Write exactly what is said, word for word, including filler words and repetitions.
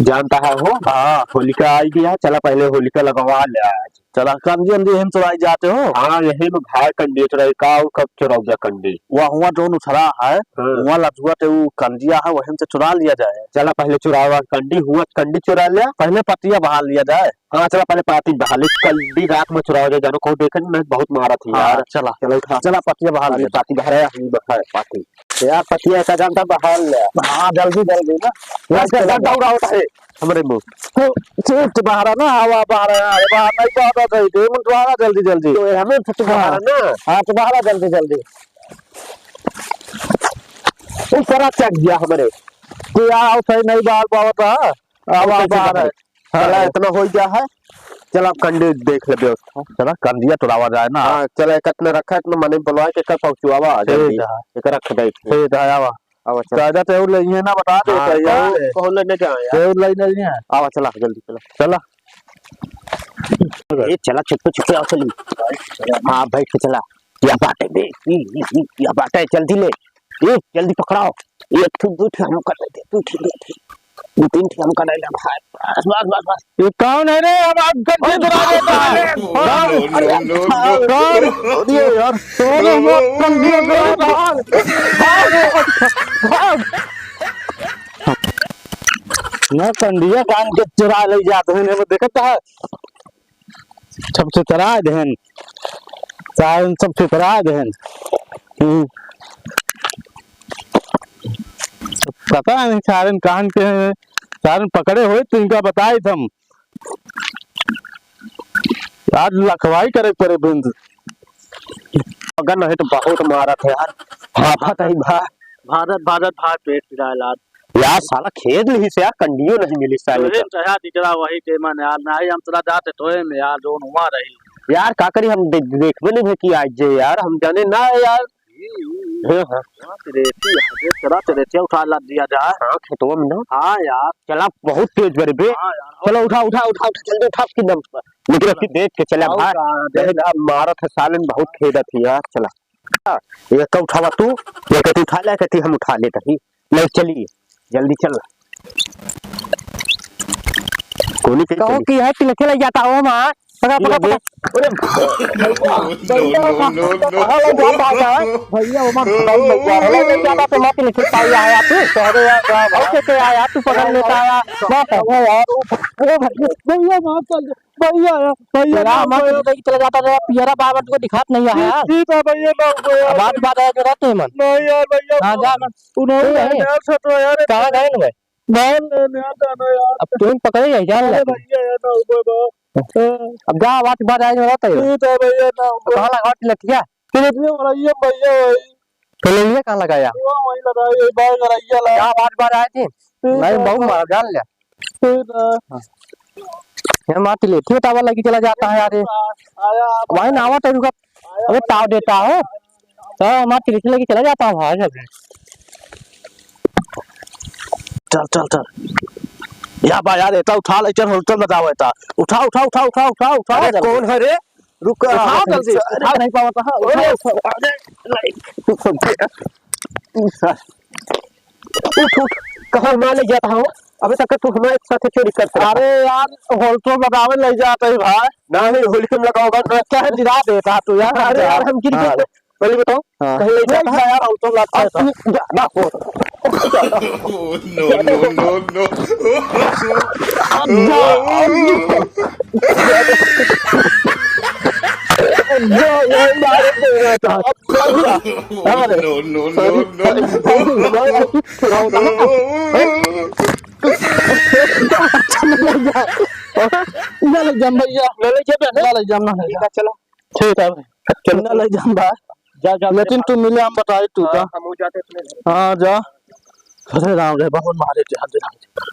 जानता है हो? हाँ। होलिका आई गया है, चला पहले होलिका लगवा ले आज। चला, कंडी अंडी यहीं चुराई जाते हो? हाँ, यही में भाई कंडी चुराई, का और कब चुराओ जा कंडी? वह हुआ जौन उछरा है, हाँ। वहाँ लजुआ ते उ कंडिया है, वहीं से चुरा लिया जाए। चला पहले चुरावा कंडी, हुआ कंडी चुरा लिया। पहले पतिया बहा लिया जाए। हाँ, चला पहले पाती बहा ले, कंडी रात में चुरावा जाए, जानो कौन देखे नहीं, बहुत मारा थी हाँ, यार। चला। चला उठा। चला पतिया बहा ले। पाती बहा रहा है, पाती। यार, पतिया का घंटा बहाल ले। हाँ, जल्दी, जल्दी ना। यार, चल, चल, चल। दौड़ा उठा है, हमरे मुंह। तो, तो, तो बहारा ना, हवा बहारा, अरे, बाहर नहीं बहारा था, दे, मन बहारा जल्दी, जल्दी। तो हमें तो हाँ। बहारा ना। हाँ, तो बहारा जल्दी, जल्दी। ऊपर आ चढ़ गया हमरे। तो यार, आओ, सही नहीं बाहर पावत है। अब, अब आप कैसे आ रहे? बहारे? हाँ। चला, इतना हो गया है। चला, अब कंडी देख ले व्यवस्था। चला, कंडिया तोड़ावा जाए ना। हाँ, चला, एक इतना रखा, इतना मने बुलवा के कर पहुँचवावा, ठीक जल्दी। है। एक रख दे। ठीक है, आवा। आवा, चला। कायदा ते और लइहे ना, बता दे, हाँ, तैयार कौन, है। कौन लेने जाए यार? ते और लइने नहीं है। आवा, चला, जल्दी चला। चला। ए, चला, चुप्पे, चुप्पे, आओ, चली। हाँ, बैठ के चला। या बाटे बे, ई, ई, ई, या बाटे, जल्दी ले। ए, जल्दी पकड़ाओ। एक ठो, दो ठो हमका दे दे, दो ठो, दो ठो। दो तीन ठो हमका दे दे भाई। बस, बस, बस, बस। ये कौन है रे? हमार गद्दी चुरा लेता है। No, no, no, no, no। कौन? अरे यार, कौन है हमार गद्दी चुरा लेता है? भाग, भाग। ना कंडिया कान के चुरा ले जात हैं, वो देखत है। सब सुतरा देहन, सारन सब सुतरा देहन। हम्म। पता नहीं सारन कहाँ के हैं, सारन पकड़े होई तो इनका बताई हम। आज लखवाई करे पड़े बिंद। अगर नहीं तो बहुत मारत है यार। हाँ, भाई, भाई। भारत, भारत, भारत पेट पिराए लाल। यार, साला खेद लिहिस यार, कंडियो नहीं मिली साले तोहे का। चढ़ा दिजरा वही के मन यार, नाही हम तोरा जाते तोहे में यार, जोन हुआ रही। यार, का करी, हम दे-, देखबे नहीं भे कि आज जे यार, हम जाने ना यार। हम्म, हम्म, हम्म। हाँ, हाँ। चला तेरे थी, चला तेरे थी, उठा ला दिया जा। हाँ, खेतवा में ना। हाँ यार। चला, बहुत तेज बरे बे। हाँ यार। चलो, उठा, उठा, उठा, उठा, जल्दी उठा, उसकी दम पर। लेकिन उसकी देख के चला और भाई। का, देख। देख, अब मारत है साले में, बहुत खेदत है यार, चला। एक तो उठावा तू, एक तो उठा ले, कहती हम उठा लेत हई। ले चली, जल्दी चल। गोली चली, कहो चली। कि है तिलखे लग जाता हो माँ। पकड़, पकड़, ये पकड़। अरे, No, no, no, no। कहाँ लग जाता है? भैया, वो मार खत्म लग गया। लग जाता तो मैं तिलखे पाई आया तू। अरे यार, क्या बात। और कैसे आया तू पकड़ लेता है? माँ, पकड़ यार। ओ, ओ भैया, भैया, माफ कर दे। भैया, भैया, तेरा ना हमारे भैया। लेके चला जाता तो पियरा बाबा तुमको दिखात नहीं आया। जी, जी, ना भैया, ना भैया। अब आज बात आया तो रहते हैं मन। नहीं यार भैया, हाँ, जा मन। उन्होंने नहीं, नहीं। यार, सच में यार। कहाँ गए ना भाई? नहीं, नहीं, यार, जाना यार। अब तुम पकड़े जाए, जान अरे ले। भैया, यार, ना भैया। अब जा, आज बात आया तो रहते हैं। जी, ना भैया, ना तो कहाँ भैया। लगा लठिया? फिर इतने बड़ा ये भैया भाई। तो ले लिया कहाँ लगाया? वो वहीं लगाया, यही बाहर लगाया ला। क्या बात बात आए थे? ठीक नहीं, है, बहुत तो मारा, जान लिया। ठीक है। हाँ। ये मार तिले, ठीक टावर लगी चला जाता है यार ये। आया आप वहीं ना आवा तो रुका। आया अबे आप ताव देता हो। तो मार तिले लगी चला जाता है भाई। चल, चल, चल। या बा यार, एता उठा ले, चल, होटल में जाओ एता। उठा, उठा, उठा, उठा, उठा, उठा अरे, जल्दी। कौन है रे? रुक, उठाओ अरे, जल्दी, अरे, उठाओ। नहीं पावत है। अरे, उठाओ, उठाओ। अरे, नहीं, तू समझे। उठ, उठ, कहाँ मार ले जाता हो? अबे तक तू हमारे साथ चोरी करते रहा। अरे यार, होटल में लगावे ले जाता है भाई। नहीं, होटल में लगाओगा तो क्या है, गिरा देता तू यार। अरे यार, हम गिर हाँ। गए। पहले बताओ, हाँ। कहीं ले जाता है? यार, हम तो लगता है अब तू जा, ना, हो। No, no, no, no। अब जा, अब जा। अब जा, ये मारे दे रहा था। अब जा। अरे, No, no, no, sorry, no, no। Sorry, sorry, sorry। ना ले जाम भैया। ना ले जाम, ना ले जाम, ना ले जाम। चलो। ठीक है भाई। चल। ना ले जाम बा। जा, जा, लेकिन जा। तू मिले, हम बताई तू हाँ, का। हम हो जाते अपने घर। हाँ, जा। अरे राम रे, बहुत मारे थे, हद राम रे।